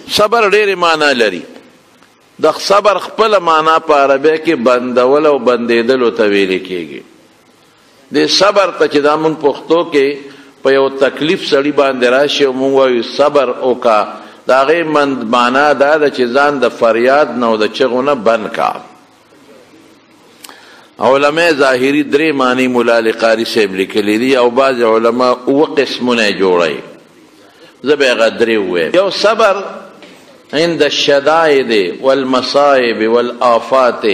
صبر ډېرې معنا لري. د صبر خپله معنا په عربۍ کې بندول او بندېدلو ته ویل کېږي. د صبر ته چې دا مونږ پښتو کې په یو تکلیف سړي باندې راشي او مونږ وایو صبر وکړه، د هغې مند معنا دا ده چې ځان د فریاد نه او د چغو نه بند کا. علماء ظاهري درې معنی مولا علي قاري صاحب لیکلي دي او بعضې علما اووه قسمونه یې جوړوي. زه به هغه درې ووایم. یو صبر عند الشدائد والمصائب والآفات،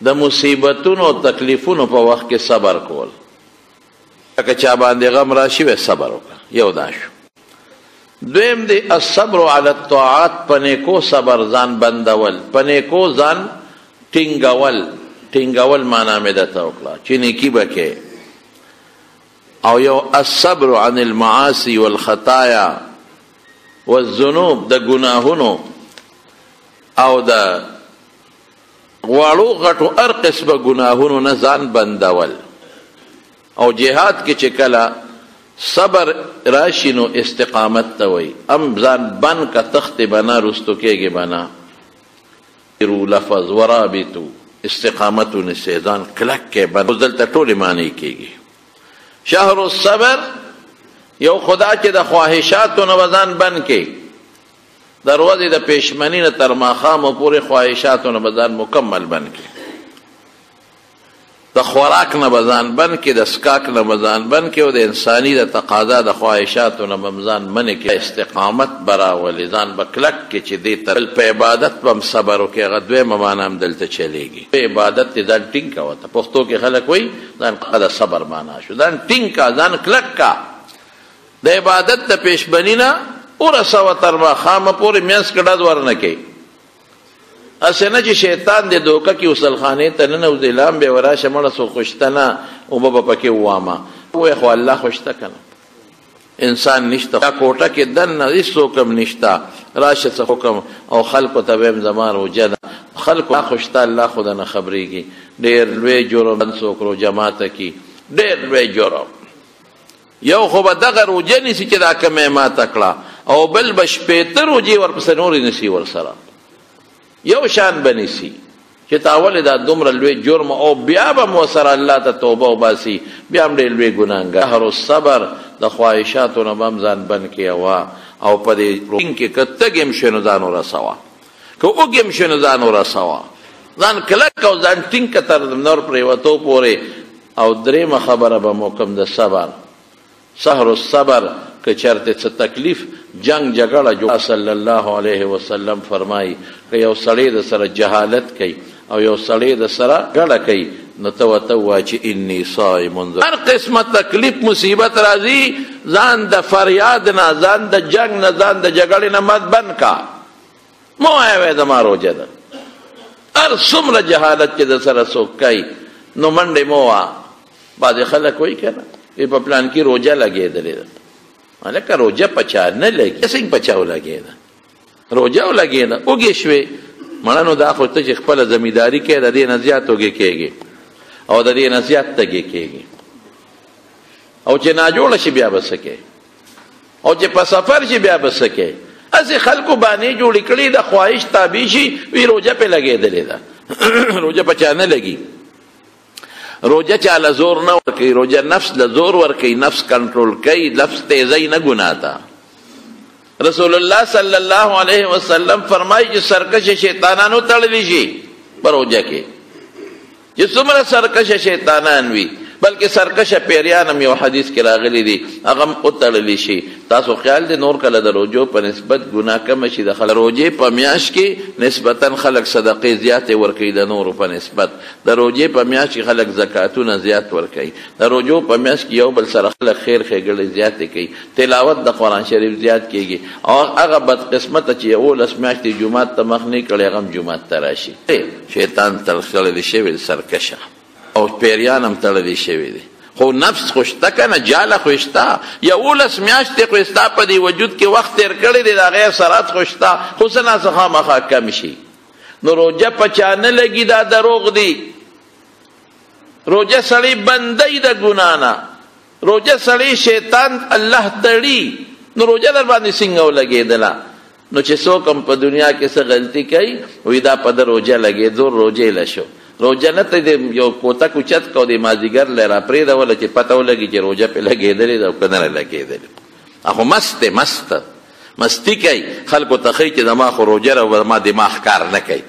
د مصیبتونو او تکلیفونو په وخت کې صبر کول. که چا باندې غم راشي وایي صبر وکړه، یو دا شو. دویم دی الصبر علی الطاعات، په نیکو صبر ځان بندول، په نیکو ځان ټینګول. ټینګول معنا مې درته وکړه چې نیکي به کوې. او یو الصبر عن المعاصي والخطايا والذنوب، د ګناهونو او د غواړو غټو هر قسمه ګناهونو نه ځان بندول. او جهاد کې چې کله صبر راشي نو استقامت ته وایي، هم ځان بند که تښتې به نه، وروستو کېږې به نه. لفظ ورابطو، استقامت ونیسئ، ځان کلک کړئ بند. اوس دلته ټولې معنی کېږي. شهر الصبر، یو خدا چې د خواهشاتو نه به ځان بند کړي، د ورځې د پېشمني نه تر ماښامه پورې خواهشاتو نه به ځان مکمل بند کړي، د خوراک نه به ځان بند کړي، د څښاک نه به ځان بند کړي، او د انساني د تقاضا د خواهشاتو نه به هم ځان منع کړي. استقامت به راولي، ځان به کلک کړي چې دې ته په عبادت به هم صبر وکړي. هغه دویمه معنا هم دلته چلېږي. په عبادت دې ځان ټینګ کوه. ته پښتو کې خلک وایي ځان د صبر معنا شو، ځان ټینګ کا، ځان کلک کا، د عبادت د پېشبني نه ورسوه تر ماښامه پورې، منځ کې ډز ورنه کوي. هسې نه چې شیطان دې دوکه کې غسلخانې ته ننوځي، لامبې به راشه مړه څوک خو شته نه، اوبه به پکې ووامه. ووایه خو الله خو شته که نه، انسان نشته، دا کوټه کې دننه هېڅوک هم نشته، راشه څه حکم او خلکو ته وایم زما روژه ده، خلکو خو شته، الله خو درنه خبرېږي. ډېر لوی جرم څوک روژه ماته کړي، ډېر لوی جرم. یو خو به دغه روژه نیسي چې دا کومه یې ماته کړه، او بل به 60 روژې ورپسې نورې نیسي، ورسره یو شان به نیسي چې تا ولې دا دومره لوی جرم، او بیا به هم ورسره الله ته توبه وباسي، بیا هم ډېر لوی ګناهګار. هر الصبر، د خواهشاتو نه به هم ځان بند کړي او په دې ټینګ کې که تږی هم شوې نو ځان ورسوه، که وږی هم شوې نو ځان ورسوه، ځان کلک او ځان ټینګ که تر نور پرېوتو پورې. او درېیمه خبره به مو کوم د صبر، سحر الصبر، که چېرته څه تکلیف، جنگ جګړه جوړ، صلی الله علیه وسلم فرمایي که یو سړی د سره جهالت کوي او یو سړی د سره ګړه کوي نو ته ورته ووایه چې انی صائم. هر قسمه تکلیف مصیبت راځي، ځان د فریاد نه، ځان د جنگ نه، ځان د جګړې نه مت بند کا، مه وایه وایه زما روژه ده. هر څومره جهالت چې د سره څوک کوي نو منډې مه وه. بعضې خلک وایي که نه په پلان کې روژه لګېدلې ده، هلکه روژه په چا نه لګي، څنګه په چا ولګېده؟ روژه ولګېده، وږې شوې مړه، نو دا خو ته چې خپله زمینداري کوې د دې نه زیات وږې کېږې او د دې نه زیات تږې کېږې، او چې ناجوړه شي بیا به څه کوې، او چې په سفر شي بیا به څه کوې؟ هسې خلکو بانې جوړې کړي، د خواهش تابع شي، وي روژه پرې لګېدلې ده. روژه په چا نه لګي، روژه چا له زور نه ورکوي، روژه نفس له زور ورکوي، نفس کنټرول کوي، نفس تیزی نه ګناه ده. رسول الله صلی الله علیه وسلم فرمایي چې سرکش شیطانان وتړلی شي په روژه کې، چې څومره سرکش شیطانان وي، بلکې سرکش پیریان هم یو حدیث کې راغلي دي، هغه هم وتړلی شي. تاسو خیال دی نور کله د روژو په نسبت ګناه کمه شي، د روژې په میاشت کې نسبتا خلک صدقې زیاتې ورکوي د نورو په نسبت، د روژې په میاشت کې خلک زکاتونه زیات ورکوي، د روژو په میاشت کې یو بل سره خلک خیر ښېګړې زیاتې کوي، تلاوت د قرآن شریف زیات کېږي. او هغه بدقسمته چې 11 میاشتې جومات ته مخ نه کړي هغه هم جومات ته راشي. شیطان تړلی شوی سرکشه او پیریان هم تړلی شوي دي، خو نفس خو شته که نه، جاله خو شته، 11 میاشتې خو ستا په دې وجود کې وخت تېر کړی دی، د هغې اثرات خو شته، خو څه ناڅه خامخا کم شي. نو روژه په چا نه لګي دا دروغ دي. روژه سړی بندی د ګناه نه، روژه سړی شیطان الله تړي، نو روژه در باندې څنګه ولګېدله؟ نو چې څوک هم په دنیا کې څه غلطي کوي، وایي دا په ده روژه لګېدو، روژې له شو. روژه نه ته دې یو کوتک اوچت کو، د مازدیګر له راپرېږدوله چې پته ولګي چې روژه پرې لګېدلې ده او که نه لګېدلې. خو مست دی، مست مستی کوي، خلکو ته ښیي چې زما خو روژه ده، زما دماغ کار نه کوي،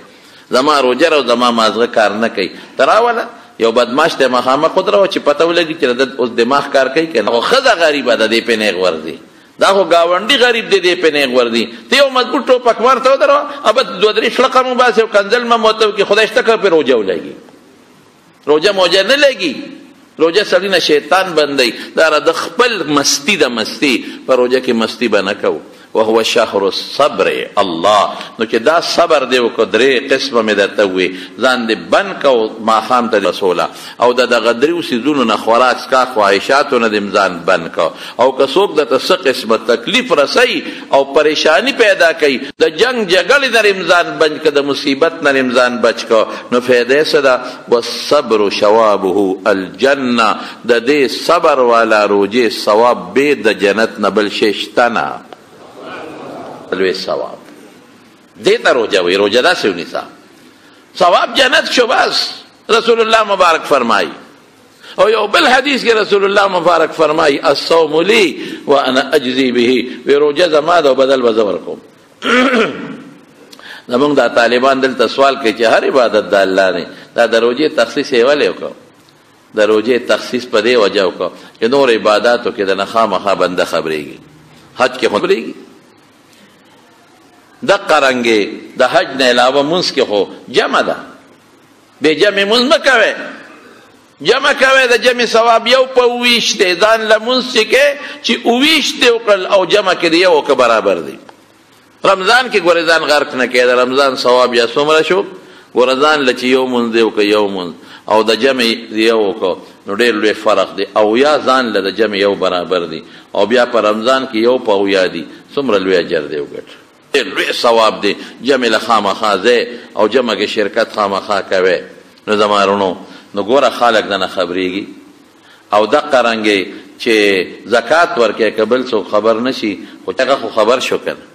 زما روژه ده او زما مازغه کار نه کوي. ته راوله یو بدماش ته مخامخ ودروه چې پته ولګي چې د اوس دماغ کار کوي که نه. خو ښځه غریبه ده، دې پې نېغ ورځي، دا خو ګاونډي غریب دی، دې پې نېغ ورځي. ته یو مضبوط ټوپکمار ته ودروه، ابه دوه درې شړقه مو باسي او کنځل مه مو ورته وکړي، خدای شته که پرې روژه ولګي. روژه موجه نه لګي، روژه سړي نه شیطان بندوي. دا را د خپل مستی د مستی په روژه کې مستی به نه کوو. وهو شهر الصبر. الله نو چې دا صبر دی وکړو، درې قسمه مې درته وویل، ځان دې بند کړه او ماښام ته دې رسوله، او د دغه دریو څیزونو نه خوراک څښاک خواهشاتو نه دې ځان بند کړه. او که څوک درته څه قسمه تکلیف رسوي او پریشانی پیدا کوي، د جنګ جګړې نه دې ځان بند کړه، د مصیبت نه دې ځان بچ کړه، نو فایده یې څه ده؟ والصبر شوابه الجنه. د دې صبر والا روژې ثواب بې د جنت نه بل شی شته نه، لوی ثواب. دې ته روژه وایي. روژه داسې ونیسه، ثواب جنت شو بس. رسول الله مبارک فرمایي، او یو بل حدیث کې رسول الله مبارک فرمایي، الصوم لي وانا اجزي به. وی روژه زما ده او بدل به زه ورکوم. زمونږ دا طالبان دلته سوال کوي چې هر عبادت د الله دی، دا د روژې تخصیص یې ولې وکړو؟ د روژې تخصیص په دې وجه وکړو چې نور عباداتو کې د نه خامخا بنده خبرېږي، حج کې خو خبرېږي، دقه رنګې د حج نه علاوه مونځ کې خو جمع ده، بې جمع مونځ مه کوئ، جمع کوئ. د جمع ثواب یو په اوویشت دی، ځان له مونځ چې کوې چې اوویشت دې وکړل او جمع کې دې یو وکړه برابر دی. رمضان کې ګورې ځان غرق نه کوې، د رمضان ثواب بیا څومره شو؟ ګوره ځان له چې یو مونځ دې وکړه، یو مونځ او د جمع یو وکړه، نو ډېر لوی فرق دی. او یا ځان له د جمع یو برابر دی، او بیا په رمضان کې یو په اویا دی، څومره لوی اجر دی وګټه، ډېر لوی ثواب دی. جمع له خامخا ځې او جمع کې شرکت خامخا کوې. نو زما وروڼو، نو ګوره خلک دنه خبرېږي. او دقه رنګې چې زکات ورکوې که بل څوک خبر نه شي، خو هغه خو خبر شو که نه.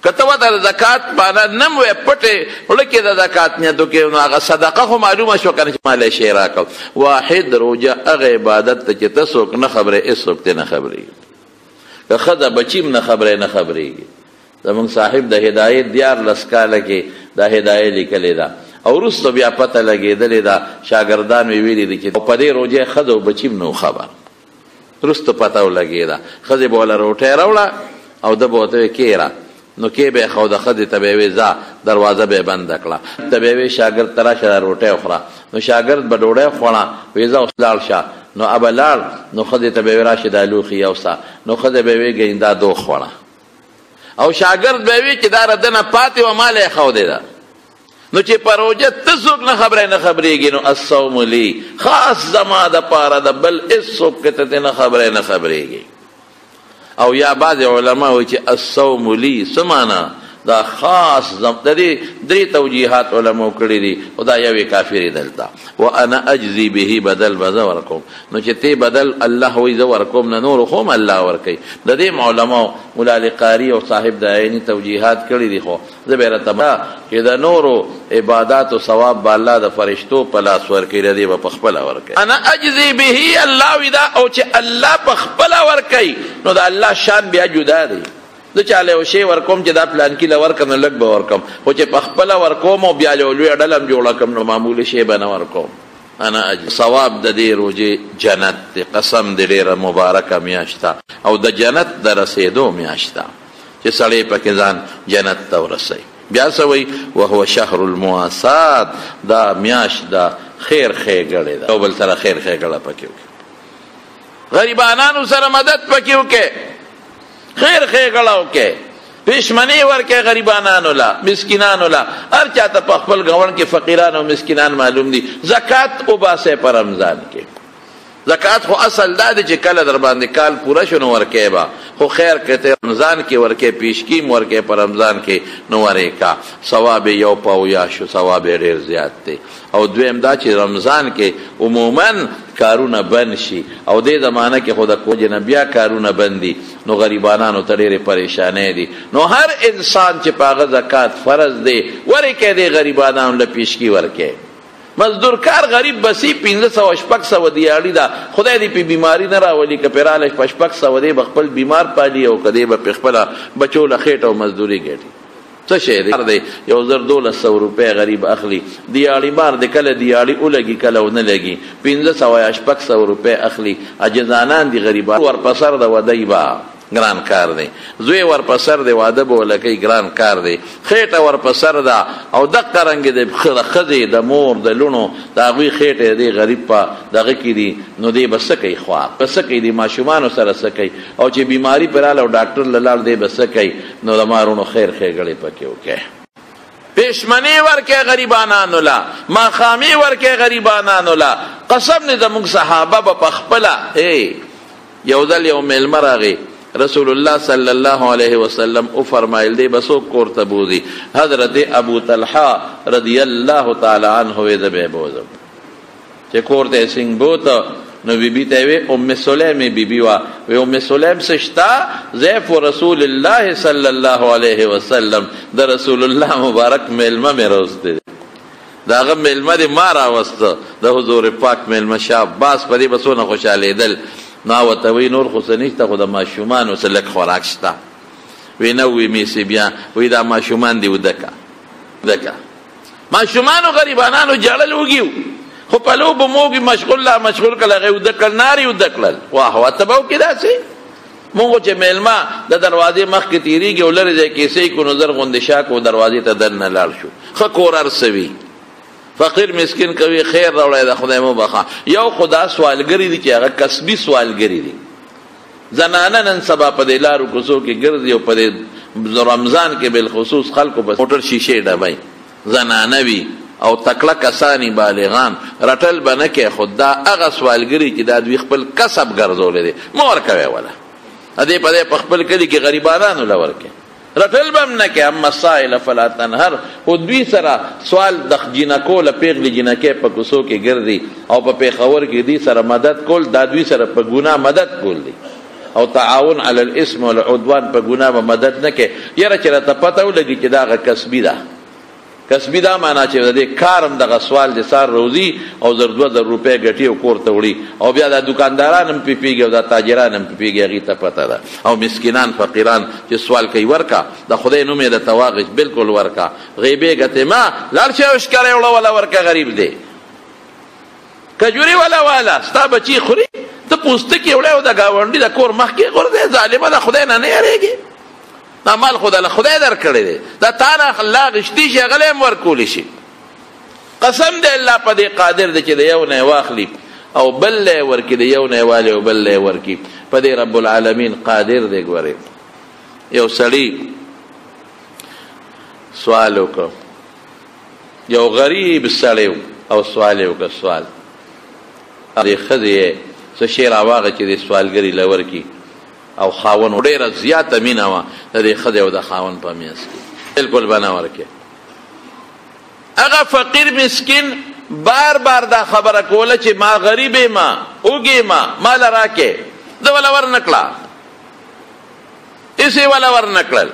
که ته ورته د زکات معنا نه هم وایې، پټې خوله کې د زکات نیت وکړې، نو هغه صدقه خو معلومه شوه که نه چې ما له شی راکړ. واحد روژه هغه عبادت ته چې ته څوک نه خبرې، هېڅوک ترې نه خبرېږي. که ښځه بچي هم نه خبرې، نه خبرېږي. زمونږ صاحب د هدایې 14 کاله کې دا هدایه لیکلې ده، او وروسته بیا پته لګېدلې ده، شاګردان مې ویلي دي چې په دې روژه ښځه او بچي هم نه خبر. وروسته پته ولګېده، ښځې به ورله روټۍ راوړه او ده به ورته ویل کېره، نو کې به یې ښه، او د ښځې ته به یې ویل ځه، دروازه به یې بنده کړه، ته به یې ویل شاګرد ته راشه دا روټۍ وخوره، نو شاګرد به ډوډۍ خوړه، ویې ځه اوس لاړ شه، نو ابه لاړ، نو ښځې ته به یې ویل راشه دا لوښي یوسه، نو ښځې به یې ویل ګنې دا دوغ خوړه، او شاګرد به وي چې دا ردنه پاتې وه ما له یې ښودې ده. نو چې په روژه ته څوک نه خبرې نه خبرېږي، نو الصوم لي خاص زما دپاره ده، بل هېڅوک که ته نه خبرې نه خبرېږي. او یا بعضې علما وایي چې الصوم لي څه معنا؟ دا خاص د دې درې توجیهات علماو کړي دي، خو دا یو یې کافي دی دلته. وانا اجزي به، بدل به زه ورکوم. نو چې ته بدل الله وایي زه ورکوم، نه نور خو هم الله ورکوي. د دې علماو مولا علي قاري او صاحب د عیني توجیهات کړي دي، خو زه به راته چې د نورو عباداتو ثواب به الله د فرشتو په لاس ورکوي، د دې به په خپله ورکوي. انا اجزي به، الله وایي دا، او چې الله په خپله ورکوي نو د الله شان بیا جدا دی. زه چا له یو شی ورکوم چې دا پلانکي له ورکړم نو لږ به ورکوم، خو چې په خپله ورکوم او بیا یو لویه ډله هم جوړه کړم نو معمولي شی به نه ورکوم. انا اجزي ثواب د دې روژې جنت دی، قسم دی ډېره مبارکه میاشت ده او د جنت د رسېدو میاشت ده چې سړی پکې ځان جنت ته ورسوي. بیا څه وایي؟ وهو شهر المواسات، دا میاشت ده خیر ښېګړې ده، یو بل سره خیر ښېګړه پکې وکړي، غریبانانو سره مدد پکې وکړي، خیر ښېګړه وکړي، پښمنې ورکړي غریبانانو له، مسکینانو له، هر چا ته په خپل ګاونډ کې فقیران او مسکینان معلوم دي. زکات وباسئ په رمضان کې. زکات خو اصل دا دی چې کله در باندې کال پوره شو نو ورکې به، خو خیر که ته رمضان کې ورکې، پیشکیم ورکې په رمضان کې نو ورې کا، ثواب یې یو پاو یا شو، ثواب یې ډېر زیات دی. او دویم دا چې رمضان کې عموما کارونه بند شي، او دې زمانه کې خو د کوجې نه بیا کارونه بند دي، نو غریبانانو ته ډېرې پریشانۍ دي. نو هر انسان چې په هغه زکات فرض دی ورې کې دی غریبانانو له پیشکي ورکې. مزدور کار غریب بسی 500 600 دیاړي ده، خدای دې په بیماری نه راولي، که پرې راله په 600 دی به خپل بیمار پالي او که دی به په خپله بچو له خېټه او مزدوري ګټي. څه شی دی؟ 1200 روپۍ غریب اخلي، دیاړي مار دی، کله دیاړي ولګي کله ونه لګي، 500 یا 600 روپۍ اخلي. عاجزانان دي غریبان، ورپسر د ودی به ګران کار دی، زوی ورپسر دی واده به وله کوي ګران کار دی، خېټه ورپسر ده، او دقه رنګ د ښځې د مور د لوڼو د هغوی خېټه د دې غریب په دغه کې دي، نو دی به څه کوي؟ خوار به څه کوي؟ د ماشومانو سره څه کوي؟ او چې بیماري پرې راله او ډاکټر له لاړ دی به څه کوي؟ نو د ما وروڼو خیر ښېګړې پکې وکړئ. پېشمنې ورکې غریبانانو له، ماښامې ورکې غریبانانو له. قسم دی زموږ صحابه به په خپله، یو ځل یو مېلمه راغی، رسول الله صلی الله علیه وسلم او فرمایل دی بسو کور ته بوزي. حضرت ابو طلحه رضی الله تعالی عنه وی زه به بوزم. چې کور ته څنګه بوته نو بی بی ته وی ام سلیم بی بی وا، وی ام سلیم څه شته؟ ضیف رسول الله صلی الله علیه وسلم، د رسول الله مبارک مېلمه مې راوستی دی، د هغه مېلمه دې ما راوسته، د حضور پاک مېلمه. شاباس، په دې به څونه خوشحالېدل. نا ورته وایي نور خو څه نشته، خو د ماشومانو څه لږ خوراک شته. وی نه وی میسي بیا وی دا ماشومان دې وده که وده که. ماشومانو غریبانانو ژړل وږي وو، خو په لوبو موږي مشغول لا مشغول کړل، هغه یې وده کړل، نارې وده کړل. واه واه، ته به وکړې داسې؟ موږ چې مېلمه د دروازې مخکې تېرېږي او لرې ځای کې سې کړو، نو زر غوندې شا کړو، دروازې ته دننه لاړ شو. ښه کور هر څه وي، فقیر مسکین کوي خیر راوړی د خدای مو بخښه. یو خو دا سوالګري دي چې هغه کسبي سوالګري دي. زنانه نن سبا په دې لارو کوڅو کې ګرځي او په دې رمضان کې بالخصوص خلکو په موټر شیشې ډبوي. زنانه وي او تکړه کسان بالغان، رټل به نه کوي، خو دا هغه سوالګري چې دا دوی خپل کسب ګرځولی دی، مه ورکوی وله. دې په دې په خپل کلي کې غریبانانو له ورکوي، رټل به هم نه کوي. اما السائل فلا تنهر. خو دوی سره سوال د جینکو له پېغلې جینکۍ په کوڅو کې ګرځي او په پېښور کې دوی سره مدد کول، دا دوی سره په ګناه مدد کول دي، او تعاون علی الاثم والعدوان په ګناه به مدد نه کوي. یاره چې راته پته ولګي چې دا هغه کسبي ده، کسبي دا معنا چې د دې کار هم دغه سوال د سار روزي او 1000-2000 روپۍ ګټي او کور ته وړي، او بیا دا دکانداران هم پرې پوهېږي او دا تاجران هم پرې پوهېږي، هغوی ته پته ده. او مسکینان فقیران چې سوال کوي ورکه، د خدای نوم یې درته واخیست بالکل ورکه، غیبېږه ترې مه، لاړ شه یو ښکری وړه وله ورکه، غریب دی، کجوري وله واله، ستا بچي خوري، ته پوستکي وړی او د ګاونډي د کور مخکې غورځې، ظالمه د خدای نه نه یېرېږې. دا مال خو د خدای درکړی دی، دا تا نه الله غشتی شي، هغه له هم ورکولی شي. قسم دی الله په دې قادر دی چې د یو نه یې واخلي او بل له یې ورکړي، د یو نه یې والي او بل له یې ورکړي، په دې رب العالمین قادر دی. ګورې یو سړي سوال وکړ، یو غریب سړی او سوال یې وکړ. سوال دې ښځې یې څه شی راواغه چې دې سوالګري له ورکړي، او خاون ډېره زیاته مینه وه د دې ښځې او د خاون په منځ کې، بالکل به نه ورکې. هغه فقیر مسکین بار بار دا خبره کوله چې ما غریب یم، وږی یم، ما له راکې. ده وله ورنه کړه، هېڅ یې وله ورنه کړل.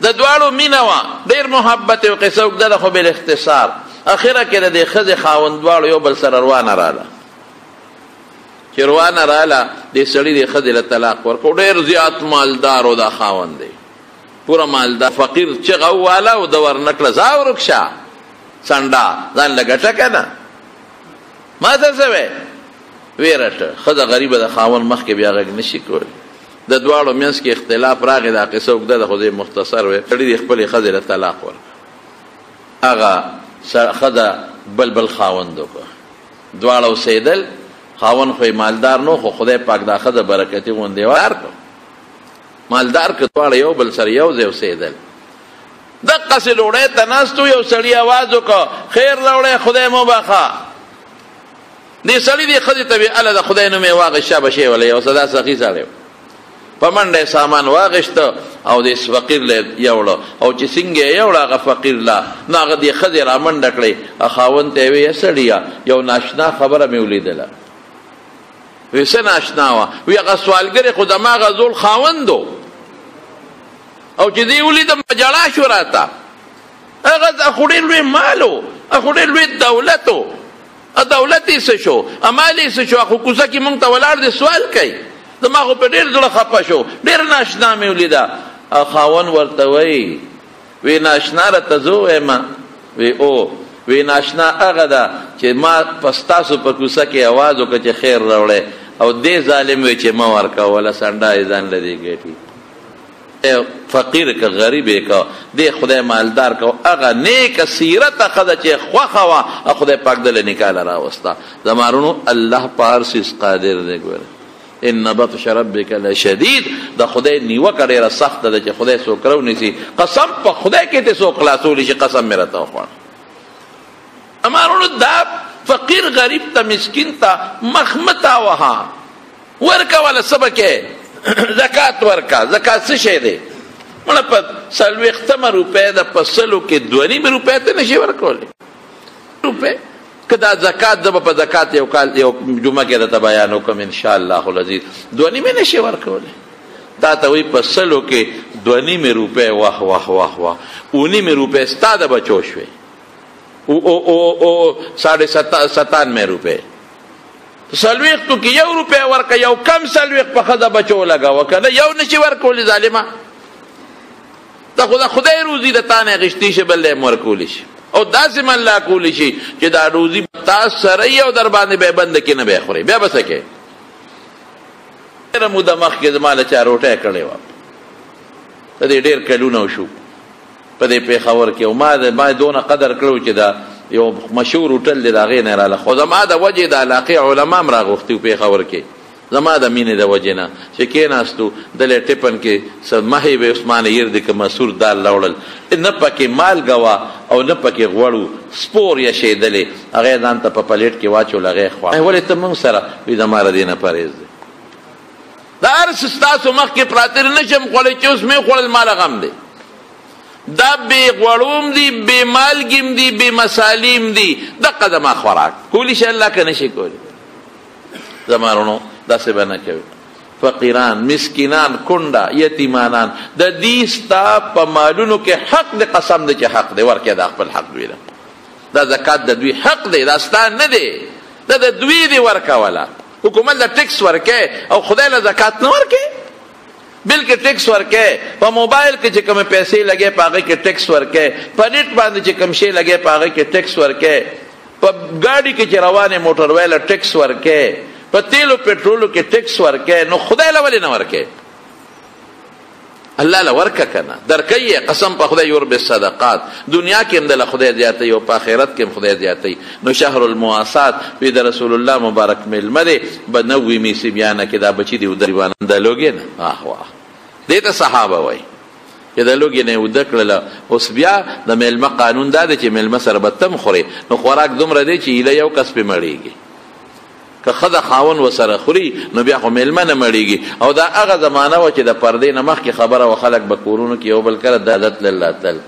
د دواړو مینه وه، ډېر محبت یې و. قصه اوږده ده خو بالاختصار اخره کې د دې ښځې خاوند دواړو یو بل سره روانه راله. چې روانه راله، دې سړي دې ښځې له طلاق ورکړو. ډېر زیات مالدار و دا خاوند دی، پوره مالدار. فقیر چغه وواله او ده ورنه کړه، ځه ورک شه څنډه، ځان له ګټه که نه، ما ته څه وایې؟ ویې رټه. ښځه غریبه د خاوند مخکې بیا غږ نه شي کولی. د دواړو منځ کې اختلاف راغی. دا قصه اوږده ده خو زه یې مختصر وایم. سړي دې خپلې ښځې له طلاق ورکړ، هغه ښځه بل بل خاوند وکړ، دواړه اوسېدل. خاوند خو یې مالدار نو، خو خدای پاک دا ښځه برکتي غوندې ورکړه، مالدار که دواړه یو بل سره یو ځای اوسېدل. دقسې ډوډۍ ته ناست وو، یو سړي اواز وکړ، خیر راوړی، خدای مو بخښه. دې سړي دې ښځې ته وې هله د خدای نوم یې واخیست، شابه شی وله، یو څه دا سخي سړی په منډه یې سامان واخیسته او دې فقیر له یې یوړه، او چې څنګه یې یوړه هغه فقیر له، نو هغه دې ښځې رامنډه کړې، خاوند ته یې وې سړیه یو ناشنا خبره مې ولیدله. وی څه ناشنا وه؟ وی هغه سوالګرې خو زما هغه زوړ خاوند و، او چې دی ولیدم په ژړا شو راته. هغه خو ډېر لوی مال و، خو ډېر لوی دولت و، دولت یې څه شو، مال یې څه شو، خو کوڅه کې مونږ ته ولاړ دی سوال کوي. زما خو په ډېر زړه خفه شو، ډېر ناشنا مې ولیده. خاوند ورته وایي وی ناشنا راته زه ووایم؟ وی او. وی ناشنا هغه ده چې ما په ستاسو په کوڅه کې اواز وکړ چې خیر راوړی، او دې ظالم وی چې مه ورکوله، سنډا یې ځان له دې ګټي. فقیر که غریب یې که دې خدای مالدار که، هغه نیکه سیرته ښځه چې خوښه وه خدای پاک دله نکاح له راوسته. زما وروڼو الله په هر څیز قادر دی. ګوره ان بطش ربک لشدید، د خدای نیوکه ډېره سخته ده چې خدای څوک راونیسي، قسم په خدای کې ته څوک خلاصولی شي، قسم مې راته وخوړ. زما وروڼو دا فقیر غریب ته مسکین ته مخ مه تاوهه، ورکه وله څه به کوې، زکات ورکه. زکات څه شی دی؟ مړه په 40 روپۍ ده، په 100 کې 2.5 روپۍ ته نشي ورکولی روپۍ. که دا زکات زه به په زکات یو کال یو جمعه کې درته بیان وکړم انشاءالله العزیز، 2.5 نشي ورکولی. تا ته وایي په 100 کې 2.5 روپۍ، واه واه واه واه، 2.5 روپۍ ستا د بچو شوې، او 97.5 روپۍ. 40 کې 1 روپۍ ورکړه، یو کم 40 په ښځه بچو لګوه، که نه یو نشي ورکولی ظالمه. دا خو د خدای روزي د تا نه اخیستی شي، بل له هم ورکولی شي، او داسې هم الله کولی شي چې دا روزي تا سره یې او در باندې به یې بنده کړي، نه به یې خورې، بیا به څه کوې؟ ډېره موده مخکې زما له چا روټۍ کړې وه، د دې ډېر کلونه وشو په دې پېښور کې، او ما دونه قدر کړو چې دا یو مشهور هوټل دی د هغې نه راله، خو زما د وجې د علاقې علما هم راغوښتي وو پېښور کې، زما د مینې د وجې نه چې کېناستو دلې ټپن کې څه مهې به اوس ما نه هېر دي که مسور دال راوړل، نه پکې مالګه وه او نه پکې غوړ و، سپور یې شېدلې، هغه یې ځان ته په پلیټ کې واچول، هغه یې خوړه. ولې ته موږ سره؟ وایي زما له دې نه پرهېز دی، دا هر څه ستاسو مخکې پراته دي، نه شم خوړلی، چې اوس مې وخوړل ما له غم دی. دا بې غوړوم دي، بې مالګې هم دي، بې مسالې هم دي، دقه زما خوراک کولی شي الله که نه شي کولی؟ زما وروڼو داسې به نه کوي. فقیران، مسکینان، کونډه، یتیمانان، د دې ستا په مالونو کې حق دی، قسم دی چې حق دی، ورکړه دا خپل حق دوی له، دا زکات د دوی حق دی، دا ستا نه دی، دا د دوی دی، ورکوله. حکومت له ټیکس ورکې او خدای له زکات نه ورکې، بل کې ټیکس ورکې، په موبایل کې چې کومې پیسې لګې په هغې کې ټیکس ورکې، په نېټ باندې چې کوم شی لګې په هغې کې ټیکس ورکې، په ګاډي کې چې روانې موټر وی له ټیکس ورکې، په تیلو پټرولو کې ټیکس ورکې، نو خدای له ولې نه ورکې؟ الله له ورکه که نه درکوي یې، قسم په خدای یربي الصدقات، دنیا کې هم دله خدای زیاتوي او په آخرت کې هم خدای زیاتوي. نو شهر المواسات وي د رسول الله مبارک مېلمه دی، به نوي مې سبیانه کې دا بچي دې وده د لوګې نه، واه واه، دې ته صحابه وایي چې د لوګې نه یې وده کړله. اوس بیا د مېلمه قانون دا دی چې مېلمه سره به تم خورې، نو خوراک دومره دی چې ایله یو کس پرې مړېږي، که ښځه خاوند ورسره خوري نو بیا خو مېلمه نه مړېږي. او دا هغه زمانه وه چې د پردې نه مخکې خبره وه، خلک به کورونو کې یو بل کره د عادت له تلل،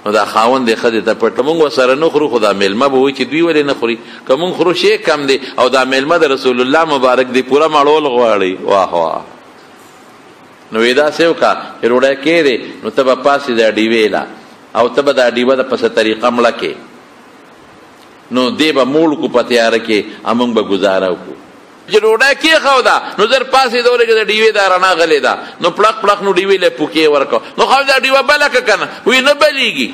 نو دا خاوند یې ښځې ته پټ، موږ ورسره نه خورو، خو دا مېلمه به وایي چې دوی ولې نه خوري، که موږ خورو شی کم دی، او دا مېلمه د رسول الله مبارک دی پوره مړول غواړي. واه واه، نو وایي داسې وکړه چې ډوډۍ کېدې نو ته به پاسې دا ډیوې له، او ته به دا ډیوه د په څه طریقه مړه کې، نو دی به موړ کو په تیاره کې، موږ به ګزاره وکړو. چې ډوډۍ کېښوده نو زر پاڅېده ولګېده، د ډیوې دا رڼا غلې ده، نو پړق پړق نو ډیوې له پوکې ورکړه، نو خو دا ډیوه بله که که نه؟ وایي نه بلېږي،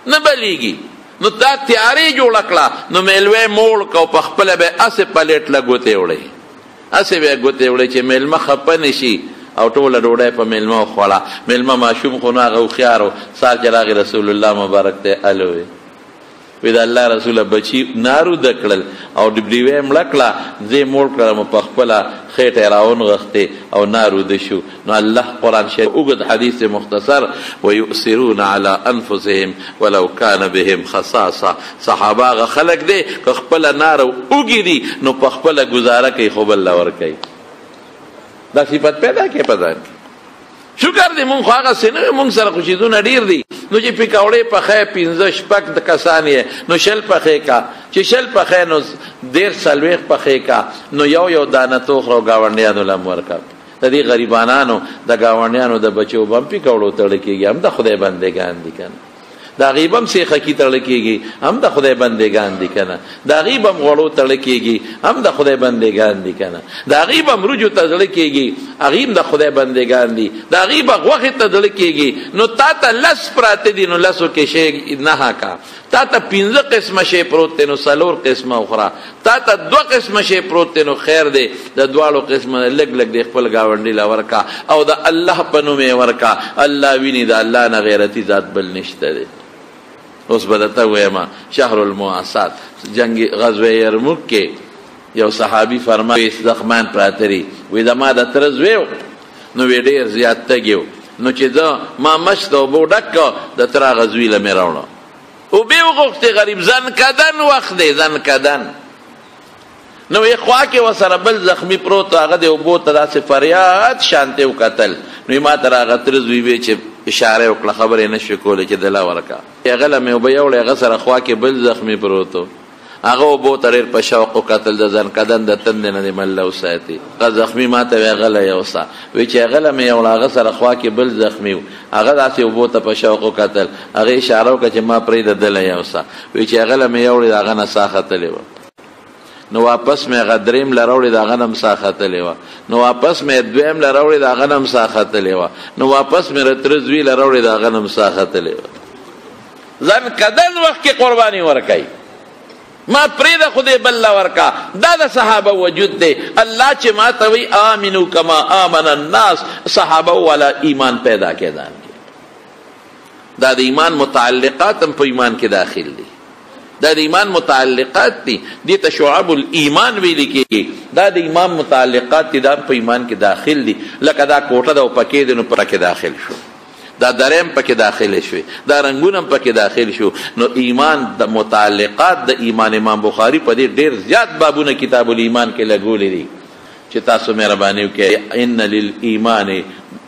نه بلېږي. نو دا تیارې جوړه کړه، نو مېلوی موړ که او په خپله به یې هسې پلیټ له ګوتې وړی، هسې به یې ګوتې وړی چې مېلمه خفه نه شي، او ټوله ډوډۍ په مېلمه وخوړه. مېلمه ماشوم خو نو هغه هوښیار و، سهار چې راغی رسول الله مبارک ته یې الو وی، وی د الله رسوله بچي نارو دکړل او ډیوه یې مړه کړه، زه یې موړ کړم، په خپله خېټه یې راونغښتې او نارو ده شو. نو الله قرآن شریف اوږد حدیث مختصر، ویؤثرون علی انفسهم ولو کان بهم خصاصه. صحابه هغه خلک دی که خپله ناره اوږي دي نو په خپله ګزاره کوي خو بل له ورکوي. دا صفت پیدا کړي په ځان کې. شکر دی مونږ خو هغسې نه یو، مونږ سره خو څیزونه ډېر دي. نو چې پکوړې پخې 15 شپږ کسان یې، نو 20 پخې کا، چې 20 پخې نو 30 40 پخې کا، نو یو یو دانه توخره او ګاونډیانو له هم ورکړه. د دې غریبانانو د ګاونډیانو د بچو به هم پکوړو تړل کېږي، هم د خدای بندګان دي که نه. د هغې به هم سیخکي تړل کېږي، هم د خدای بندګان دي که نه. د هغې به هم غوړو تړل کېږي، هم د خدای بندګان دي که نه. د هغې به هم وریجو ته زړه کېږي، هغې هم د خدای بندګان دي. د هغې به غوښې ته زړه کېږي. نو تا ته 10 پراته دي، نو 10 کې شی نه کا. تا ته 5 قسمه شی پروت دی، نو 4 قسمه وخوره. تا ته 2 قسمه شی پروت دی، نو خیر دی د دواړو قسمه لږ لږ دی خپل ګاونډي له ورکا او د الله په نوم یې ورکا. الله ویني، د الله نه غیرتي ذات بل نشته دی. اوس به درته ووایم شهر المواسات، جنګ غزوه یرموک کې یو صحابي فرمایي زخمان پراته دي، وایي زما د تره زوی و، نو وایي ډېر زیات تږی و، نو چې زه ما مچ د اوبو ډک کړ، د تره هغه زوی له مې راوړه، اوبه یې وغوښتې. غریب ځنکدن وخت دی، ځنکدن. نو یې خوا کې ورسره بل زخمي پروت و، هغه د اوبو ته داسې فریاد شانتې وکتل. نو یې ما ته راغه تره زوی وی چې اشاره یې وکړه، خبرې یې نه شوې کولی چې دله ورکړه. هغه له مې اوبه یوړې، هغه سره خوا کې بل زخمي پروت و، هغه اوبو ته ډېر په شوق وکتل، د ځنکدن د تندې نه دې مله وساتي. هغه زخمي ما ته وی هغه له یوسه، وی چې هغه له مې یوړه، هغه سره خوا کې بل زخمي و، هغه داسې اوبو ته په شوق وکتل، هغه اشاره وکړه چې ما پرېږده ده له یوسه. وی چې هغه له مې یوړې، د هغه نه ساه ختلې وه. نو واپس مې هغه دریم له راوړې، د هغه نه هم ساه ختلې وه. نو واپس مې دویم له راوړې، د هغه نه هم ساه ختلې وه. نو واپس مې د تره زوی له راوړې، د هغه نه هم ساه ختلې وه. ځنکدن وخت کې قرباني ورکوي، ما پرېږده خو دې بل له ورکا. دا د صحابه وجود دی. الله چې ما ته وایي آمنو کما آمن الناس، صحابه والا ایمان پیدا کړي ځان کې. دا د ایمان متعلقات هم په ایمان کې داخل دي، دا د ایمان متعلقات دي، دې ته شعب الایمان ویل کېږي. دا د ایمان متعلقات دي، دا په ایمان کې داخل دي. لکه دا کوټه ده او پکې دی، نو پکې داخل شو، دا دریم پکې داخل شوې، دا رنګونه هم پکې داخل شو. نو ایمان د متعلقات د ایمان، امام بخاري په دې ډېر زیات بابونه کتاب الایمان کې لګولي دي چې تاسو مهرباني وکړئ. ان للایمان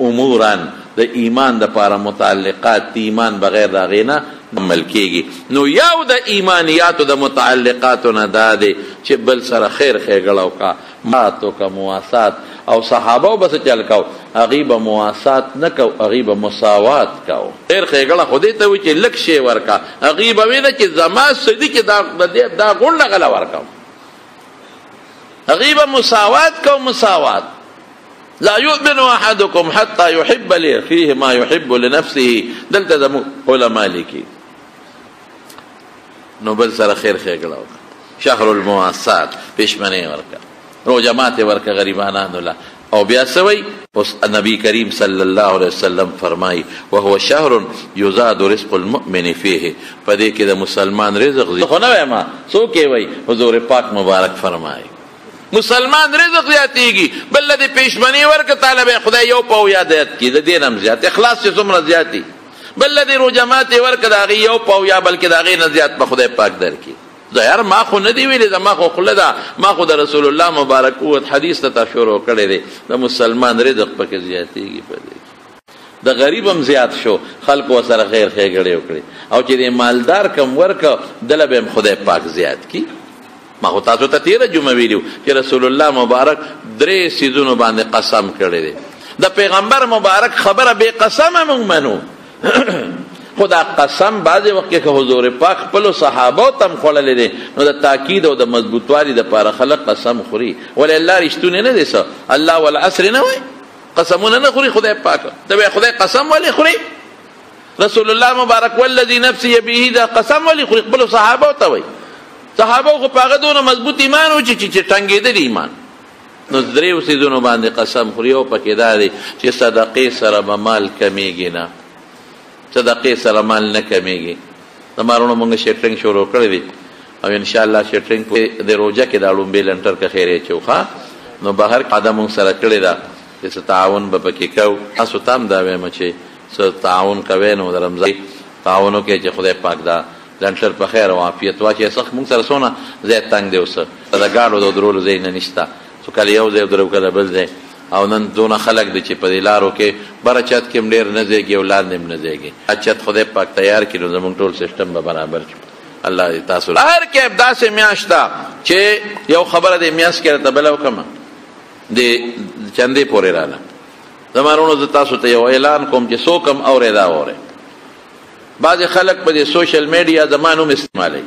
امورا، د ایمان د پاره متعلقات دي، ایمان بغیر د هغې نه عمل کېږي. نو یو د ایمانیاتو د متعلقاتو نه دا دی چې بل سره خیر ښېګړه وکړه، مات وکړه، مواسات. او صحابه به څه چل کاو؟ هغوی به مواسات نه کو، هغوی به مساوات کاو. خیر ښېګړه خو دې ته وایي چې لږ شی ورکړه، هغوی به ویل چې زما څه دي چې دا غونډه غله ورکوم. هغوی به مساوات کو، مساوات. لا يؤمن احدكم حتى يحب لاخيه ما يحب لنفسه. دلته زموږ علما لیکي. نو بل سره خیر ښېګړه وکړه، شهر المواسات، پېشمنې ورکړه، روژه ماتې ورکړه غریبانانو له. او بیا څه وایي؟ اوس نبی کریم صلی الله علیه وسلم فرمایي وهو شهر یزاد رزق المؤمن فیه، په دې کې د مسلمان رزق زیات. خو نه وایم څوک یې وایي؟ حضور پاک مبارک فرمایي مسلمان رزق زیاتېږي. بل له دې پېشمنې ورکړه، تا له به خدای یو پاو یا زیات کړي، د دې نه هم زیات اخلاص چې څومره زیات دي. بل له دې روژه ماتې ورکړه، د هغې یو پاو یا بلکې د هغې نه زیات به خدای پاک درکړي. زه یار ما خو نه دی ویلي، زما خو خوله ده، ما خو د رسول الله مبارک قوت حدیث ته تا شروع کړی دی. د مسلمان رزق پکې زیاتېږي، په دې کې د غریب هم زیات شو، خلکو ورسره خیر ښېګړې وکړې. او چې د مالدار کم ورکړه، دله به هم خدای پاک زیات کړي. ما خو تاسو ته تېره جمعه ویلي چې رسول الله مبارک 3 څیزونو باندې قسم کړی دی. د پیغمبر مبارک خبره بې قسمه موږ منو، خو دا قسم بعضې وخت کې که حضور پاک خپلو صحابو ته هم خوړلی دی، نو د تاکید او د مضبوطوالي دپاره خلک قسم خوري. ولې الله رښتونی نه دی؟ څه الله والعصر نه وایي؟ قسمونه نه خوري خدای پاک ته وایي خدای قسم ولې خوري؟ رسول الله مبارک والذي نفسي بيده دا قسم ولې خوري؟ خپلو صحابو ته وایي. صحابو خو په هغه دونه مضبوط ایمان و چې ټنګېدلی ایمان. نو 3 څیزونو باندې قسم خوري، او پکې دا دی چې صدقې سره به مال کمیږي نه، صدقې سره مال نه کمیږي. زما وروڼو مونږ شټرینګ شروع کړی دی او ان شاء الله شټرینګ په د روژه کې دا ړومبی لنټر که خیر یې چو ښه. نو بهر وعده مونږ سره کړې ده چې څه تعاون به پکې کوو. تاسو ته هم دا وایم چې څه تعاون کوئ نو د رمضان تعاون وکړئ چې خدای پاک دا لنټر په خیر او عافیت واچوي. سخت مونږ سره څونه ځای تنګ دی، اوس د ګاډو د درولو ځای نه نشته، څو کله یو ځای ودرو کله بل ځای. او نن دونه خلک دي چې په دې لارو کې بره چت کې هم ډېر نه ځایږي او لاندې هم نه ځایږي. دا چت خدای پاک تیار کړي نو زمونږ ټول سیستم به برابر شي. الله دې تاسو هر کیف داسې میاشت ده چې یو خبره دې میاشت کې راته بله وکړم دې چندې پورې راله. زما وروڼو زه تاسو ته یو اعلان کوم چې څوک هم اورې دا اورې. بعضې خلک په دې سوشل میډیا زما نوم استعمالوي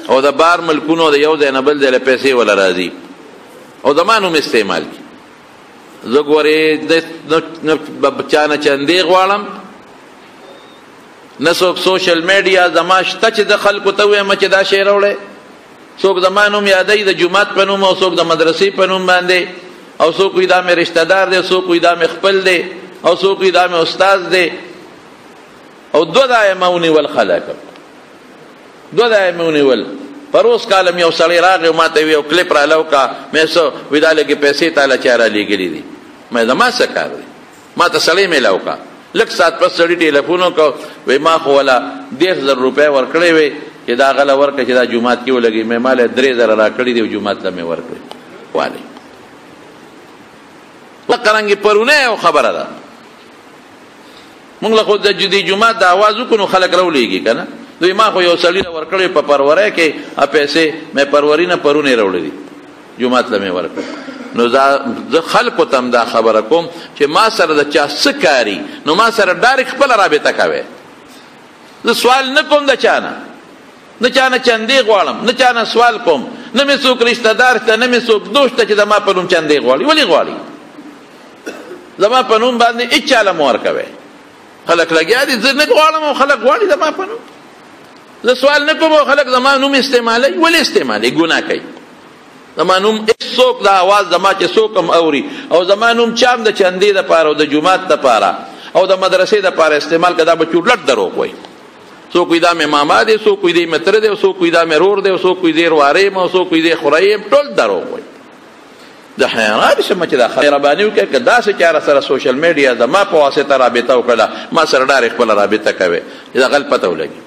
او د بار ملکونو د یو ځای نه بل ځای له پیسې وله راځي او زما نوم استعمال کړي. زه ګورې چا نه چندې غواړم، نه څوک سوشل میډیا زما شته چې د خلکو ته ووایم چې دا شی راوړی. څوک زما نوم یادوي د جومات په نوم او څوک د مدرسې په نوم باندې، او څوک وایي دا مې رشته دار دی، څوک وایي دا مې خپل دی، او څوک وایي دا مې استاد دی. او دوه ځایه ما ونیول خلک، دوه ځایه مې ونیول. پروس کال مې یو سړی راغی او ما ته یې یو کلپ راله وکړه، مې څه وایي دا لږې پیسې تا له چا رالیږلي دي. مې زما څه کار دی، ما ته سړی میلاو کړه. لږ ساعت پس سړي ټیلیفون وکړ، وایي ما خو ولا 30,000 روپۍ ورکړې وې چې دا غله ورکړه چې دا جومات کې ولګوي. مې ما له 3,000 راکړي دي او جومات له مې ورکړې. والې دقه پرونی یو خبره ده، مونږ له خو د دې جومات د اواز وکړو نو خلک راولېږي که نه. دوی ما خو یو سړي له ورکړې په پرورۍ کې پیسې، مې پروري نه پرونی راوړې دي، جومات له مې ورکړې. نو زه خلکو ته هم دا خبره کوم چې ما سره د چا څه کاري نو ما سره ډایرکټ خپله رابطه کوي. زه سوال نه کوم د چا نه، نه چا نه چندې غواړم، نه چا نه سوال کوم، نه مې څوک رشته دار شته، نه مې څوک دوست شته چې زما په نوم چندې غواړي. ولې غواړي؟ زما په نوم باندې هېچا له مه ورکوي. خلک لګیا دي، زه نه غواړم او خلک غواړي زما په نوم. زه سوال نه کوم او خلک زما نوم استعمالوي. ولې استعمالوي؟ ګناه کوي. زما نوم هېڅوک دا اواز زما چې څوک هم اوري او زما نوم چا هم د چندې دپاره او د جومات دپاره او د مدرسې دپاره استعمال کړه، دا به چورلټ دروغ وایي. څوک وایي دا مې ماما دی، څوک وایي دی مې تره دی، او څوک وایي دا مې رور دی، او څوک وایي زه واره یم، او څوک وایي زه خورۍ یم. ټول دروغ وایي. زه حیران شم چې دا مهرباني وکړه که داسې چا سره سوشل میډیا زما په واسطه رابطه وکړه، ما سره ډایرکټ خپله رابطه کوي چې دا غل پته ولګي.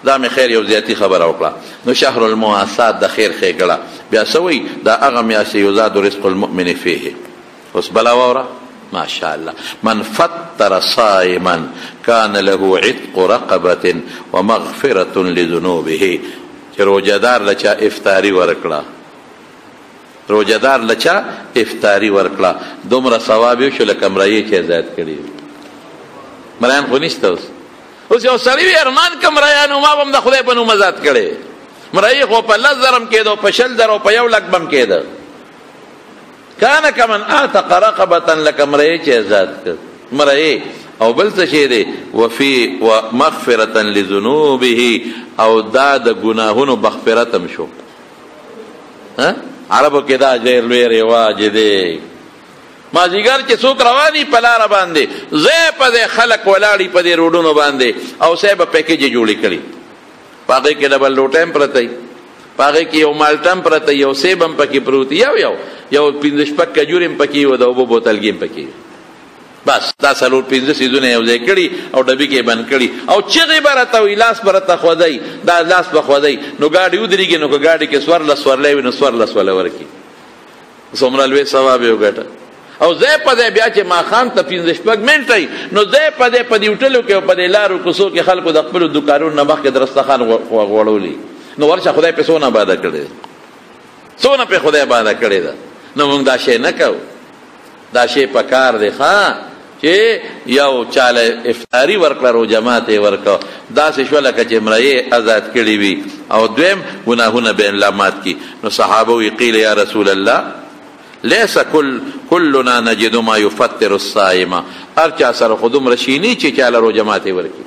دا مې خیر یو زیاتی خبره وکړه. نو شهر المواسات د خیر ښېګړه بیا څه وایي؟ دا هغه میاشت یزاد رزق المؤمن فیه. اوس بله واوره، ماشاءالله. من فتر صائما کان له عتق رقبة ومغفرة لذنوبه. چې روژهدار له چا افطاري ورکړه، روژهدار له چا افطاري ورکړه، دومره ثواب یې وشو لکه مریې چې ازاد کړي وي. مریان خو نشته اوس. اوس یو سړی وي ارمان که مریانو ما به هم د خدای په نوم ازاد کړی. مریې خو په 10,000 هم کېده، په 20,000 او په 1,00,000 به هم کېده. کان کمن اعتق رقبة لکه مریې چې ازاد کړ مریې. او بل څه شی دی؟ وفي ومغفرة لذنوبه، او دا د ګناهونو مغفرت هم شو. عربو کې دا ډېر لوی رواج دی. مازیګر چې څوک رواني په لاره باندې ځای په ځای خلک ولاړي په دې روډونو باندې او صاحب پیکیجې جوړې کړي، په هغې کې ډبل روټۍ هم پرته وي، په هغې کې یو مالټه هم پرته وي، یو سیب هم پکې پروت وي، یو یو یو 5 6 کجورې هم پکې وي او د اوبو بوتلګي هم پکې وي. بس دا 4 5 څیزونه یو ځای کړي او ډبي کې یې بند کړي او چغې به راته وایي، لاس به راته خوځوي، دا لاس به خوځوي. نو ګاډي ودرېږي، نو که ګاډي کې 14 سورلۍ وي نو 14 وله ورکړي. څومره لوی ثواب یې وګټه. او ځای په ځای بیا چې ماښام ته 5 6 منټه وي نو ځای په ځای په دې هوټلو کې او په دې لارو کوڅو کې خلکو د خپلو دوکانونو نه مخکې درستخان غوړولي. نو ورشه خدای پې څونه آباده کړې ده، څونه پې خدای آباده کړې ده. نو موږ دا شی نه کوو. دا شی په کار دی ښه چې یو چاله افطاري ورکړه، روژه ماتی یې ورکړه، داسې شوه لکه چې مریې ازاد کړي وي. او دویم ګناهونه به الله مات کړي. نو صحابه وایي قیل یا رسول الله ليس كلنا نجد ما يفتر الصائم. هر چا سره خو دومره شی نه چې چاله روژه ماتی ورکړي.